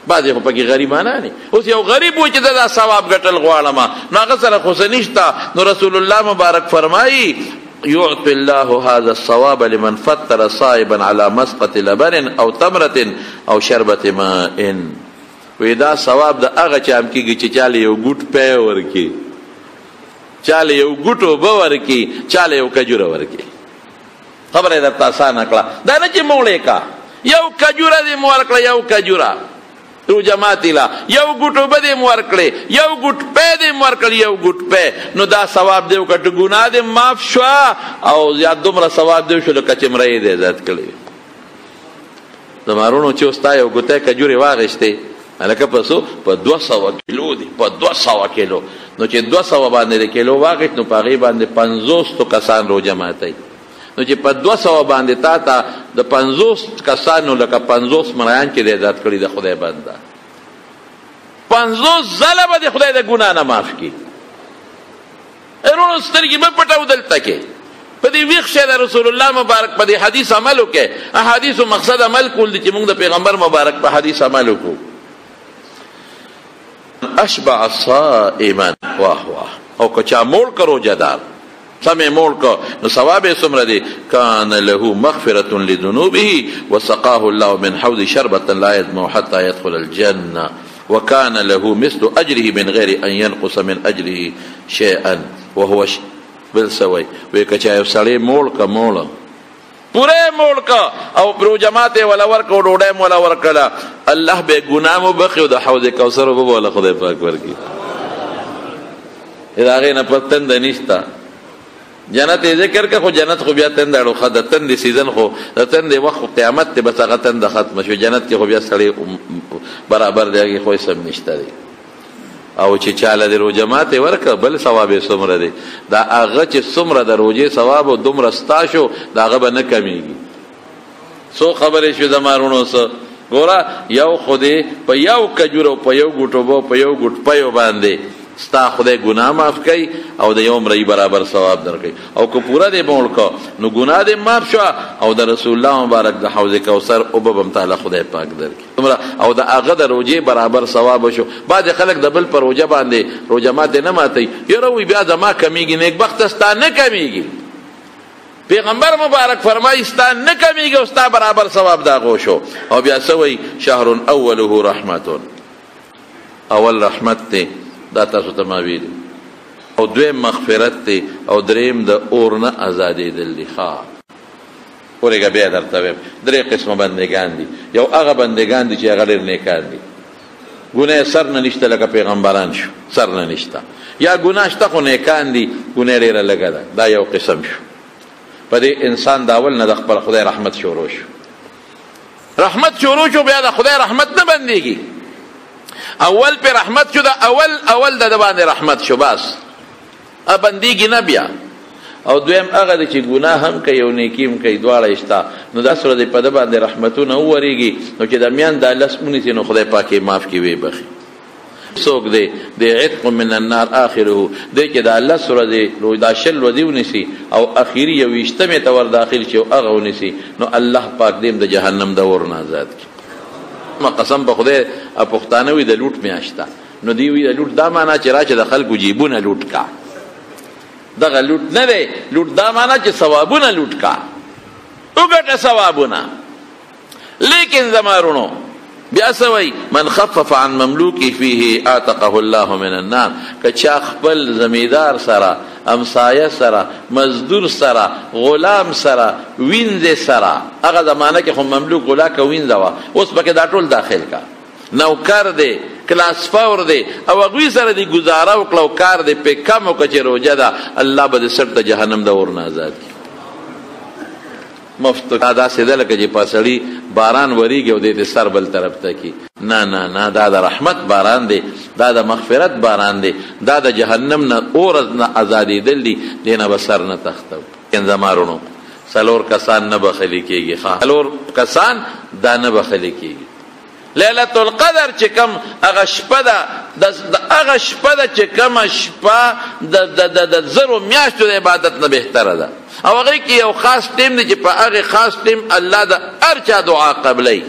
بعضې خو پکې غریبانان دي. اوس یو غریب و چې زه دا ثواب ګټل غواړم، نو هغه سره خو څه نشته. نو رسول الله مبارک فرمایي يعطي الله هذا الثواب لمن فتر صائبا على مسقة لبن او تمرة او شربة ماء. وی دا ثواب د هغه چا هم کېږي چې چاله یو ګوټ پی ورکړي، چاله یو ګوټ اوبه ورکړي، چاله یو کجوره ورکړي. خبره یې درته اسانه کړه، دا نه چې موړې کا، یو کجوره دې م ورکړه، یو کجوره روژه ماتي له، یو ګوټ اوبه دې م ورکړې، یو ګوټ پی دې م ورکړ، یو ګوټ پی، نو دا ثواب دې وکړه، ګناه دې معاف شوه او زیات دومره ثواب دې وشو لکه چې مره یې دې ازاد کړې. زما وروڼو چې اوس تا یو ګوتی کجورې واخیستې، هلکه په څو؟ په 200 کیلو دی، په 200 کیلو. نو چې 200 باندې د کیلو واخیست، نو په هغې باندې 50 کسان روژه ماتوي. نو چې په 200 باندې تا ته د 50 کسانو لکه 50 مریان چې دی ازاد کړي د خدای بنده، 50 ځله به د خدای د ګناه نه معاف کړي. وروڼو سترګې مه پټوو دلته کې، په دې ویښ شئ، د رسول الله مبارک په دې حدیث عمل وکړئ. احادیثو مقصد عمل کول دي چې موږ د پیغمبر مبارک په حدیث عمل وکړو. اشبع صائما، واه واه، او که چا موړ که روژهدار سم یې موړ که، نو ثواب یې څومره دی؟ کان له مغفرة لذنوبه وسقاه الله من حوض شربة لا يظمأ حتى يدخل الجنة وكان له مثل أجره من غير أن ينقص من أجره شيئا وهو بل څه وایي؟ وایي که چا یو سړی موړ که، موړ پوره یې موړ که او روژه ماته یې وله ورکړه او ډوډۍ مو وله ورکړله، الله به یې ګناه مو بخښي او د حوض کوثر اوبه به وله خدای پاک ورکړي. د هغې نه پس تنده نشته. جنت یې ذکر که، خو جنت خو بیا تنده اړوخه، د تندې سیزن خو د تندې وخت خو قیامت دی، بس هغه تنده ختمه شوه. جنت کې خو بیا سړی برابر دی، هغې خو هېڅ هم نشته دی. او چې چاله د روژه ماتې ورکړه، بل ثواب یې څومره دی؟ دا هغه چې څومره د روژې ثواب و دومره ستا شو، د هغه به نه کمیږي. څو خبرې شوې زما وروڼو؟ څه ګوره، یو خو دې په یو کجور او په یو ګوټ اوبه او په یو ګوټ پیو باندې ستا خدای ګناه معاف کوي او د یو مرئی برابر ثواب درکوي، او که پوره دې موړ کړ نو ګناه دې معاف شوه او د رسول الله مبارک د حوض کوثر اوبه به هم تاله خدای پاک درکړي او د هغه د روژې برابر ثواب شو. بعضې خلک د بل په روژه باندې روژه ماتې نه ماتوي، یاره وایي بیا زما کمیږي. نیکبخته ستا نه کمیږي. پیغمبر مبارک فرمایي ستا نه کمیږي او ستا برابر ثواب د هغو شو. او بیا څه وایي؟ شهر اوله رحمت، اول رحمت دی، دا تاسو ته ما ویلي، او دویم مغفرت دی، او دریم د اور نه ازادېدل دي. ښه ورېږه بیا درته وایم، درې قسمه بندګان دي. یو هغه بندګان دي چې هغه ډېر نیکان دي، ګناه سر نه نشته لکه پیغمبران شو، سر نه نشته، یا ګناه شته خو نیکان دي، ګناه ډېره لږه ده، دا یو قسم شو. په دې انسان د اول نه د خپل خدای رحمت شروع شو، رحمت شروع شو، بیا د خدای رحمت نه بندېږي. اول په رحمت شو، د اول اول د باندې رحمت شو، بس بندېږي نه بیا. او دویم هغه دی چې ګناه هم کوي او نیکي هم کوي، دواړه یې شته، نو دا سره دی په ده باندې رحمتونه وورېږي، نو چې د میان دا لس ونیسي نو خدای پاک یې معاف کړي ویې بخښي. څوک دی د عتق من النار آخره دی چې دا لس ورځې دا 20 ورځې ونیسي او اخري 21مې ته ور داخل شي او هغه ونیسي، نو الله پاک دې هم د جهنم د اور نه ازاد کړي. ما قسم په خدای پښتانه وي د لوټ میاشت ده، نو دوی وي د لوټ دا معنا چې راشه د خلکو جیبونه لوټ کا، دغه لوټ نه دی، لوټ دا معنا چې ثوابونه لوټ کا، وګټه ثوابونه. لیکن زما وروڼو بیا څه وایي؟ من خفف عن مملوکه فیه اعتقه الله من النار. که چا خپل زمیدار سره، همسایه سره، مزدور سره، غلام سره، وینځې سره، هغه زمانه کې خو مملوک غلا که وینځه وه، اوس پکې دا ټول داخل کا، نوکر دی، کلاس فور دی، او هغوی سره دې ګزاره وکړه او کار دې پې کم وکړه چې روژه ده، الله به دې سر ته جهنم د اور نه ازاد کړي. مفت دا داسې ده لکه چې په سړي باران وریږي او دی دې سر بل طرف ته کړي. نه نه نه، دا د رحمت باران دی، دا د مغفرت باران دی، دا د جهنم نه اور نه ازادېدل دي، دې نه به سر نه تښتوو. زما وروڼو څلور کسان نه بخښلي کېږي، ښه څلور کسان دا نه بخښلي کېږي. لیلة القدر چې کوم هغه شپه ده، د هغه شپه ده چې کومه شپه د زرو میاشتو د عبادت نه بهتره ده، او هغې کې یو خاص ټیم دی چې په هغې خاص ټیم الله د هر چا دعا قبلوي.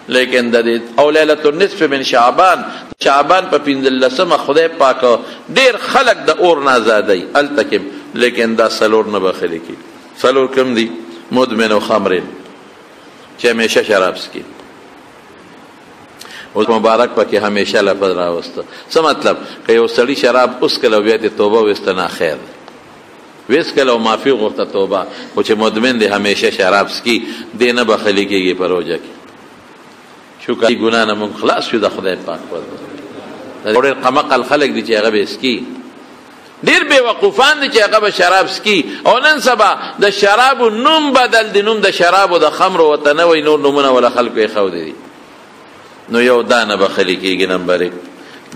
لیکن د دې او لیلة النصف من شعبان، شعبان په 15مه خدای پاک ډېر خلک د اور نه ازادوي هلته کې، لیکن دا څلور نه بخښلي کېږي. څلور کوم دي؟ مدمن خمر چې همیشه شراب څکي، او مبارک پکې همیشه لفظ راوسته. څه مطلب؟ که یو سړي شراب وڅښل او بیا ترې توبه وایسته، نه خیر دی، وڅښل او معافي وغوښته توبه، خو چې مدمن دی همیشه شراب څکي، دی نه بخښل کېږي په روژه کې. شکر دې ګناه نه موږ خلاص شو د خدای پاک په ډېر قمقل خلک دي چې هغه به څکي، ډېر بې وقوفان دي چې هغه به شراب څکي. او نن سبا د شرابو نوم بدل دی، نوم د شرابو د خمرو ورته نه وایي، نور نومونه وله خلکو ایښودي دي. نو یو دا نه بخښل کېږي نمبر ایک.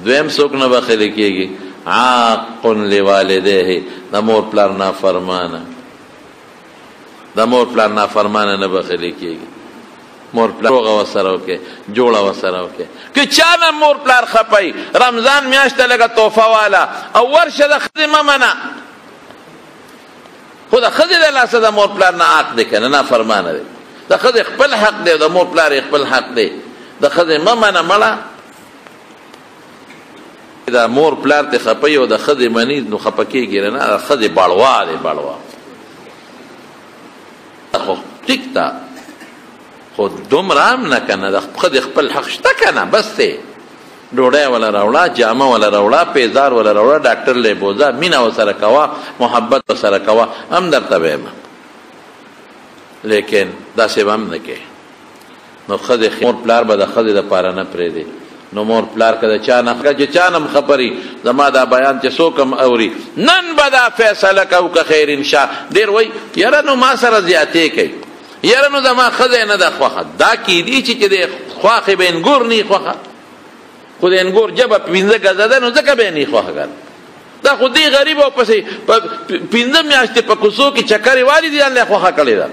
دویم څوک نه بخښل کېږي؟ عاق لوالديه، د مور پلار نافرمانه، د مور پلار نافرمانه نه بخښل کېږي. مور پلار روغه ورسره وکړي، جوړه ورسره وکړي. که چا نه مور پلار خفه وي، رمضان میاشت ته لږه تحفه واله او ورشه د ښځې مه منه، خو د ښځې د لاسه د مور پلار نه عاق دی که نه، نافرمانه دی. د ښځې خپل حق دی او د مور پلار یې خپل حق دی، د ښځې مه منه مړه. د مور پلار ته خفه وي او د ښځې مني نو خفه کېږي نه، د ښځې بړوا دی، بړوا خو ټیک ده، خو دومره هم نه که نه، د ښځې خپل حق شته که نه، بس دی، ډوډۍ وله راوړه، جامه وله راوړه، پیزار وله راوړه، ډاکټر له یې بوځه، مینه ورسره کوه، محبت ورسره کوه، هم درته وایم، لیکن داسې به هم نه کوې. نو ښځې مور پلار به د ښځې دپاره نه پرېږدي. نو مور پلار که د چا نه چې چا نه هم خبري، زما دا بیان چې څوک هم اوري، نن به دا فیصله کوو که خیر انشا. ډېر وایي یاره نو ما سره زیاتې کوي، یاره نو زما ښځه نه ده خوښه. دا کیدی چې د خواښې به انګور نه خوښه، خو د انګور ژبه 5 ګزه ده، نو ځکه به یې نه خوښه کړه. دا خو دې غریب او پسې 5 میاشتې په کوڅو کې چکرې والي دي، ځان له یې خوښه کړې ده.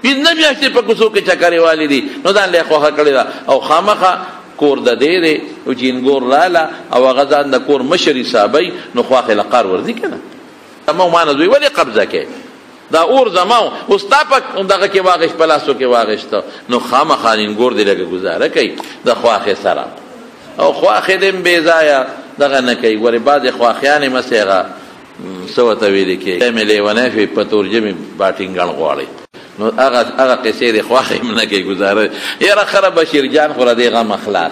5 میاشتې په کوڅو کې چکرې والي دي، نو ځان له یې خوښه کړې ده. او خامخا کور د دې دی، او چې انګور راله او هغه ځان د کور مشر حسابوي، نو خواښې له قار ورځي که نه. زما ما نه زوی ولې قبضه کوې؟ دا اور زما و، اوس تا په دغه کې واغېست، په لاسو کې واغېسته، نو خامخا انګور دې لږه ګزاره کوي د خواښې سره. او خواښې دې هم بې ځایه دغه نه کوي. ګورې بعضې خواښیانې مسې هغه څه ورته ویلي کېږي، مې لېونی شوې، په تورجمې باټینګڼ غواړي، نو هغه قصې دې خواښې هم نه کوي ګزاره. یاره خره بشیر جان خو له دې غمه خلاص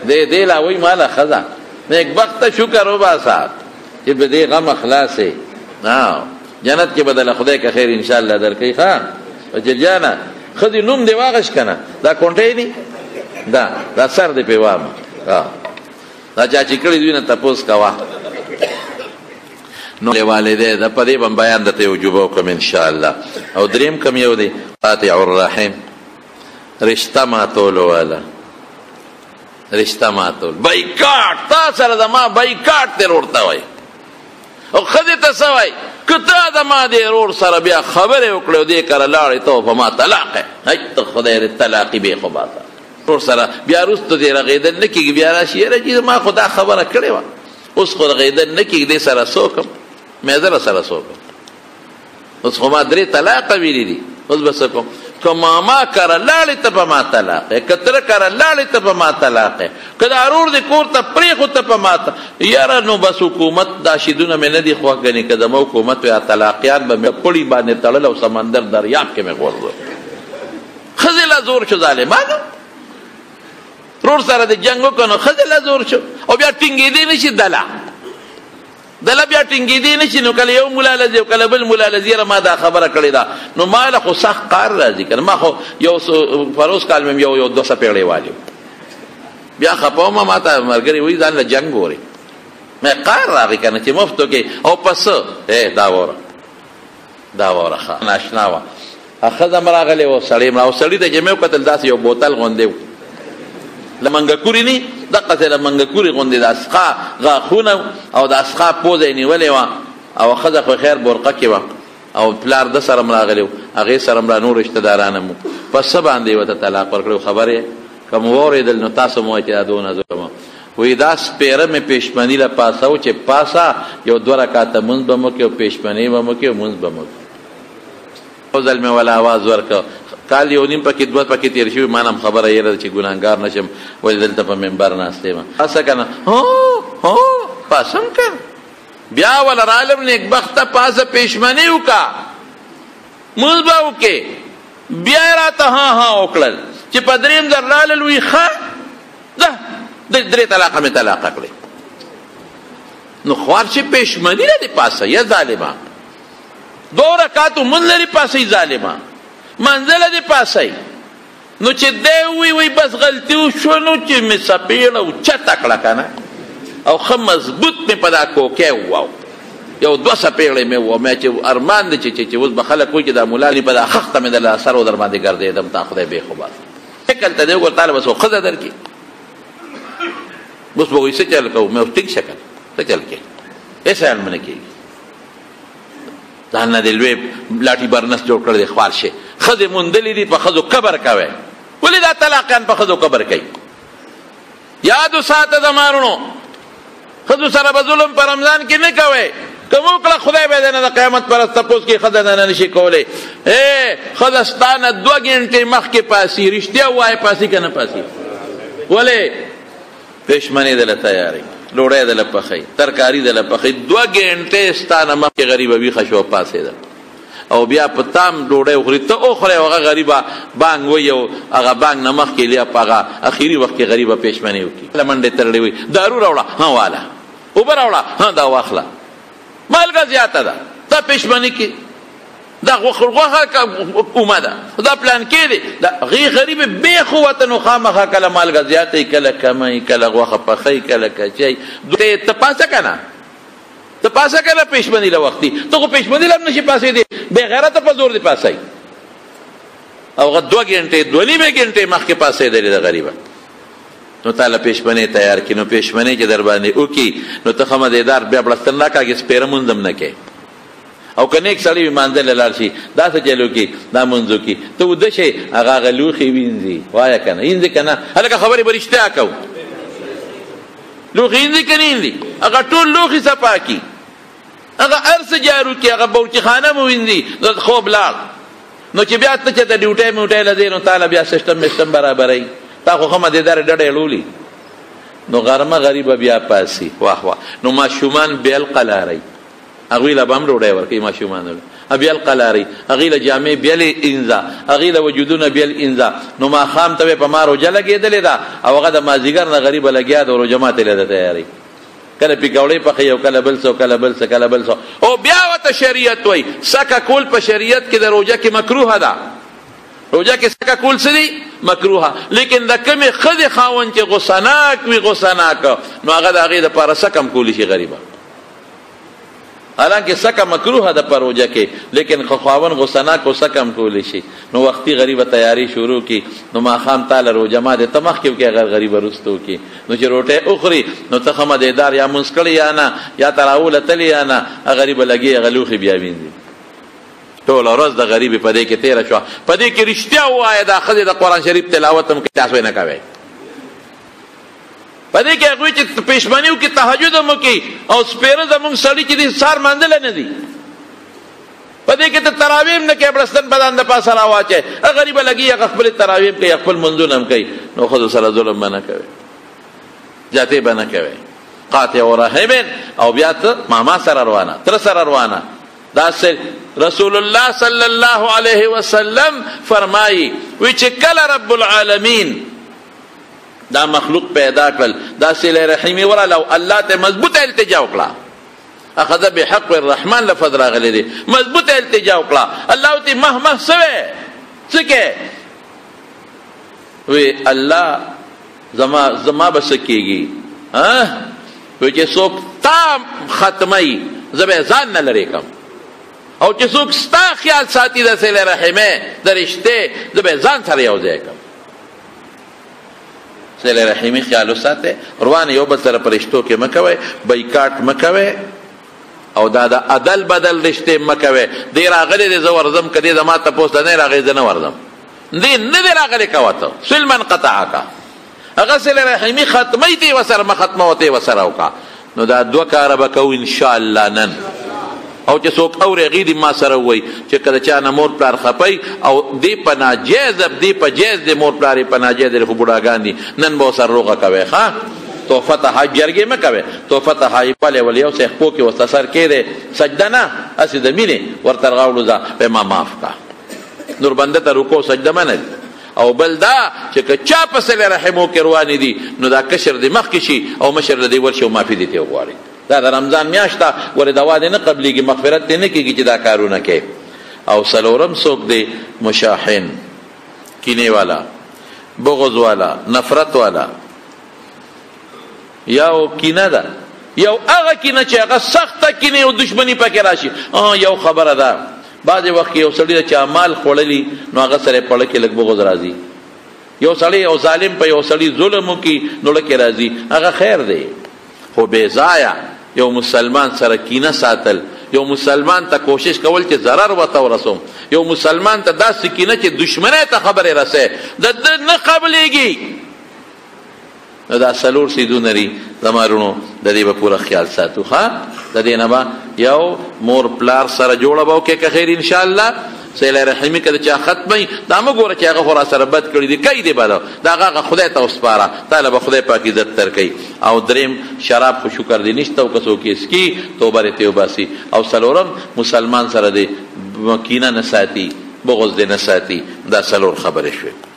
دی، دی لا وایي ما له ښځه نېکبخته شکر وباسه چې په دې غمه خلاص یې. جنت کې به د خدای که خیر انشاءالله درکوي. ښه بشیر جانه ښځې نوم دې واغېست که نه، دا کونټۍ دی، دا سر دې پرې وامه، دا چا چې کړي دوی نه تپوس کوه. نو والدې د په دې به بیان درته یو جوبه وکړم انشاءالله. او دریم کوم یو دی، قاطع الرحم، رشته ماتولو والا، رشته ماتول، بایکاټ، تا سره زما بایکاټ دی ورته وایي. او ښځې ته څه وایي؟ که تا زما دې ورور سره بیا خبرې وکړې او دې کره لاړې، ته په ما طلاق یې، هی ته خدای دې طلاقي بې خو باسه. ورور سره بیا وروسته دې رغېدل نه کېږي، بیا راشي یاره جي ما خو دا خبره کړې وه، اوس خو رغېدل نه کېږي، دې سره څه وکړم، مې سره څه وکړم، اوس خو ما 3 طلاقه ویلي دي، اوس به څه کوم؟ که ماما کره لاړې ته په ما طلاق یې، که تره کره لاړې ته په ما طلاق یې، که دا ورور دې کور ته پرېښود ته په ما یاره نو بس حکومت دا شیدونه مې نه دي خوښ، ګنې که زما حکومت وی طلاقیان به مې پړي باندې تړل او سمندر دریاب کې مې غورځول. ښځې له زور شو ظالمانو، ورور سره د جنګ وکړ نو ښځې له زور شو، او بیا ټینګېدی نه شي، دله دله بیا ټینګېدی نه شي. نو کله یو ملا له ځي او کله بل ملا له ځي، یاره ما دا خبره کړې ده، نو ما له خو سخت قار راځي که نه، ما خو یو پروس کال مې یو 2 څپېړې والي، بیا خفه وم، ما ته ملګري وایي ځان له جنګ ګوري، مې قار راغی که نه چې مفتو کې او په څه. دا وره دا وره ښه ناشنا وه، ښځه هم راغلې وه، سړی هم، او سړي ته چې مې وکتل داسې یو بوتل غوندې و، له منګکوري نه دقسې له منګکوري غوندې د اسقا غاښونه او د اسقا پوزه یې نیولې وه، او ښځه خو خیر برقه کې وه، او پلار ده سره هم راغلی و، هغې سره هم را نور رشته داران هم وو. په څه باندې یې ورته طلاق ورکړی و خبر یې؟ که مو واورېدل نو تاسو مو وایئ چې دا دونه ظلم و. وایي دا سپېره مې پېشمني له پاسه و چې پاسه یو 2 رکعته مونځ به مو کړې او پېشمني به مو کړې او مونځ به مو کړې. یو ځل مې ولا اواز ورکړ، کال یو نیم پکې 2 پکې تېر شوي، ما نه هم خبره یې ده چې ګناهګار نه شم، ولې دلته په منبر ناست یم. پاسه که نه، هو هو پاسم که نه، بیا وله رالم نېکبخته پاسه پېشمني وکړه، مونځ به وکړې، بیا یې راته ها ها وکړل. چې په دریم ځل رالل وي ښه ځه درې طلاقه مې طلاقه کړې. نو خوار شي پېشمني نه دې پاسه یا ظالمه، دوه رکعاتو مونځ لري پاسئ ظالمه، منزله دې پاسئ. نو چې دی ووایي وایي بس غلطي وشوه، نو چې مې څپېړه اوچته کړه که نه او ښه مضبوط مې په دا کوکی وواو، یو دوه څپېړې مې وواو، مې چې ارمان دی چې اوس به خلک وایي چې دا ملا په دا خښته مې د له سر در باندې ګرځېدم، تا خدای بې خبر. شکل ته دی وګوره، تا له به څوک ښځه درکړي، اوس به وایي څه چل کوو؟ مې اوس ټیک شه که نه څه چل کوې، هېڅ حیال مې نه کېږي. ځان نه دې لوی لاټي برنس جوړ کړی دی، خوار شي. ښځې موندلې دي په ښځو کبر کوی، ولې دا طلاقیان په ښځو کبر کوي؟ یاد وساته زما وروڼو، ښځو سره به ظلم په رمضان کې نه کوئ، که مو وکړه خدای به درنه د قیامت پر ورځ تپوس کوي، ښځه درنه نشي کولی. ای ښځه ستا نه دوه ګنټې مخکې پاسي، رښتیا ووایه پاسي که نه پاسي؟ ولې؟ پېشمنې دله تیاري، ډوډۍ دله پخوي، ترکاري دله پخوي، دوه ګنټې ستا نه مخکې غریبه ویښه شوه پاڅېده او بیا په تام ډوډۍ وخوري، ته وخورې او هغه غریبه بانګ وایي او هغه بانګ نه مخکې لیا په هغه اخري وخت کې غریبه پېشمنې وکړي، له منډې ترړې وایي دارو راوړه، ها واله، اوبه راوړه، ها دا واخله، مالګه زیاته ده، تا پېشمنې کې دا غوښه اومه ده، دا پلان کې دی، دا هغې غریبې بې قوته، نو خامخا کله مالګه زیاته کله کمه، کله غوښه پخوي، کله کچوي. ته پاسه که نه، ته پاسه که نه پېشمني له وختي، ته خو پېشمني له هم نشي پاسېدی، بې غیرته په زور دې پاسوي. او هغه دوه ګنټې دوه نیمې ګنټې مخکې پاڅېدلې ده غریبه، نو تا له پېشمنې تیار کړي، نو پېشمنې چې در باندې وکړي نو ته ښه مزېدار بیا بړستن راکاږې، سپېره مونځ هم نه کوې. او که نیک سړی وي مانځه له لاړ شي، دا څه چل وکړي، دا مونځ وکړي، ته وده شې هغه هغه لوښي وینځي، وایه که نه اینځي که نه؟ هلکه خبرې به رښتیا کوو، لوښي اینځي که نه اینځي؟ هغه ټول لوښي صفا کړي، هغه هر څه جارو کړي، هغه باورچیخانه مو وینځي، نو خوب لاړ. نو چې بیا ته چېرته ډیوټۍ میوټۍ له ځې نو تا له بیا سیسټم میسټم برابروي، تا خو ښه مزېدارې ډډې اړولي. نو غرمه غریبه بیا پاسي، واه واه. نو ماشومان بیل قلاروي، هغوی له به هم ډوډۍ ورکوي، ماشومانو له بیل قلاري، هغوی له جامې بیلې اینځه، هغوی له وجودونه بیل اینځه. نو ماښام ته به په ما روژه لګېدلې ده او هغه د مازدیګر نه غریبه لګیا ده، روژه ماتې له ده تیاروي، کله پکوړې پخوي او کله بل څه، کله بل څه، کله بل څه. او بیا ورته شریعت وایي سکه کول په شریعت کې د روژه کې مکروه ده، روژه کې سکه کول څه دي؟ مکروه. لیکن د کومې ښځې خاوند چې غصه ناک وي، غصه ناک، نو هغه د هغې دپاره سکه هم کولی شي غریبه. حالانکه سکه مکروه ده په روژه کې، لیکن که خاوند غصه ناک و سکه هم کولی شي. نو وختي غریبه تیاری شروع کړي، نو ماښام تا له روژه ماتې ته مخکې وکړي، هغه غریبه وروسته وکړي. نو چې روټۍ وخوري نو ته ښه مزېدار یا مونځ کړی یا نه، یا تراوله تللی یا نه، هغه غریبه لګي هغه لوښي بیا وینځي. ټوله ورځ د غریبې په دې کې تېره شوه. په دې کې رښتیا ووایه دا ښځې د قرآن شریف تلاوت هم کوي، تاسو یې نه کوئ. په دې کې هغوی چې پېشمني وکړي تهجد هم وکړي او سپېره زموږ سړي چې دي سهار مانځلی نه دي، په دې کې ته تراویح هم نه کوې، بړستن په ځان د پاسه راواچوې، هغه غریبه لګي هغه خپلې تراویح هم کوي، خپل لمونځونه هم کوي. نو ښځو سره ظلم به نه کوې، زیاتې به نه کوې، قاطع رحم. او بیا ته ماما سره روانه، تره سره روانه. دا رسول الله صلی الله علیه وسلم فرمایي وی چې کله رب العالمین دا مخلوق پیدا کړل، دا صله رحمي وراله او الله ته مضبوطه التجا وکړه، اخذ بحق الرحمن لفظ راغلی دی، مضبوطه التجا وکړه، الله ورته مه مه څه وې څه کې وی الله زما به څه کېږي؟ وی چې څوک تا ختموي زه به ځان نه لرې کړم، او چې څوک ستا خیال ساتي د صله رحمې د رشتې زه به ځان سره یو ځای کړم. صله رحمي خیال وساتئ، روان یو بل سره په رشتو کې مه کوئ، بایکاټ مه کوئ، او دا د عدل بدل رشتې مه کوئ. دی راغلی دی زه ورځم، که دی زما تپوس ته نه راغی زه نه ورځم، دی نه دی راغلی کوه ته سل من قطعک، هغه صله رحمي ختموي ته یې ورسره مه ختموه، ته یې ورسره وکړه. نو دا دوه کاره به کوو انشاءالله نن. او چې څوک اوري هغې دې ما سره ووایي چې که د چا نه مور پلار خفه او دې په ناجایز، دې په جایز دی، مور پلار یې په ناجایز دی، خو بوډاګان دي، نن به ورسره روغه کوئ. ښه تحفه ته حاج جرګې مه کوئ، تحفه ته حاج پلی ول یو څه خپو کې ورته سر کېدی، سجده نه هسې د مینې ورته راوړو، ځه وایي ما معاف کړه. نور بنده ته رکوع سجده منه دي. او بل دا چې که چا په صله رحمو کې روانې دي، نو دا کشر دې مخکې شي او مشر له دې ورشي او معافي دې ترې وغواړي. دا د رمضان میاشت ده، ولې دوا دې نه قبلېږي، مغفرت دې نه کېږي چې دا کارونه کوې. او څلورم څوک دی؟ مشاحن، کینې والا، بغض والا، نفرت والا. یو کینه ده، یو هغه کینه چې هغه سخته کینه او دښمني پکې راشي. یو خبره ده، بعضې وخت کې یو سړي ده چې مال خوړلی، نو هغه سره یې په زړه کې لږ بغض راځي. یو سړی یو ظالم په یو سړي ظلم وکړي، نو زړه کې راځي، هغه خیر دی. خو بې ځایه یو مسلمان سره کینه ساتل، یو مسلمان ته کوشش کول چې ضرر ورته ورسوم، یو مسلمان ته داسې کینه چې دښمنۍ ته خبرې رسوي، د ده نه قبلېږي. نو دا څلور څیزونه دي زما وروڼو، د دې به پوره خیال ساتو. ښه، د دې نه به یو مور پلار سره جوړه به وکړې که خیر انشاءالله. صله رحمي که د چا ختمه وي، دا مه ګوره چې هغه خو راسره بد کړي دي، کوي دې بد، دا هغه خدای ته وسپاره، تا له به خدای پاک عزت درکوي. او دریم، شراب خو شکر دې نشته، او که څوک یې څکي توبه دې ترې وباسي. او څلورم، مسلمان سره دې کینه نه ساتي، بغض دې نه ساتي. دا څلور خبرې شوې.